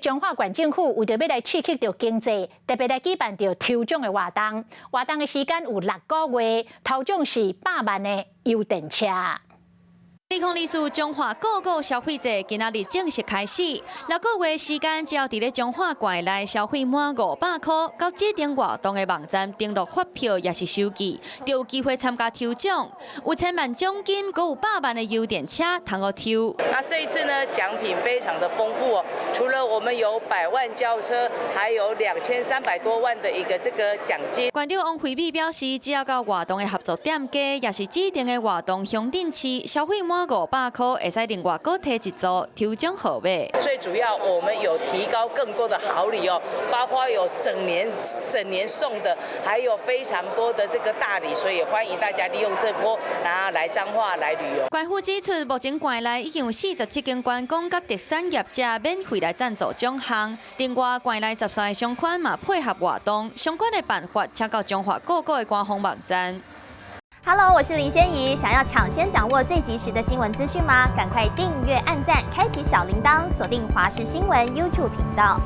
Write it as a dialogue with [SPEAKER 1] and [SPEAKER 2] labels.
[SPEAKER 1] 彰化縣政府為著欲來刺激著經濟，特別來舉辦著抽獎的活動。活動的時間有六個月，頭獎是百萬的油電車。
[SPEAKER 2] 2024彰化五五消費節今仔日正式開始，六個月時間，只要佇咧彰化縣內消費滿500箍，到指定活動的網站登錄發票抑是收據，就有機會參加抽獎，有千萬獎金，閣有百萬的油電車通予抽。
[SPEAKER 3] 那這一次呢，獎品非常的豐富哦，除了我們有百萬轎車，還有2300多萬的一個這個獎金。
[SPEAKER 2] 縣長王惠美表示，只要到活動的合作店家，抑是指定的活動鄉鎮市，消費滿五百箍，會使另外閣提一組抽獎號碼。
[SPEAKER 3] 最主要，我們有提高更多的好禮哦，包括有整年整年送的，還有非常多的這個大禮，所以歡迎大家利用這波，然後來彰化來旅遊。
[SPEAKER 2] 縣府指出，目前縣內已經有47間觀光佮特產業者免費來贊助獎項。另外，縣內13個商圈嘛配合活動，相關的辦法請到彰化五五的官方網站。
[SPEAKER 4] Hello，我是林仙怡。想要搶先掌握最及時的新聞資訊嗎？趕快訂閱、按讚、開啟小鈴鐺，鎖定華視新聞 YouTube 頻道。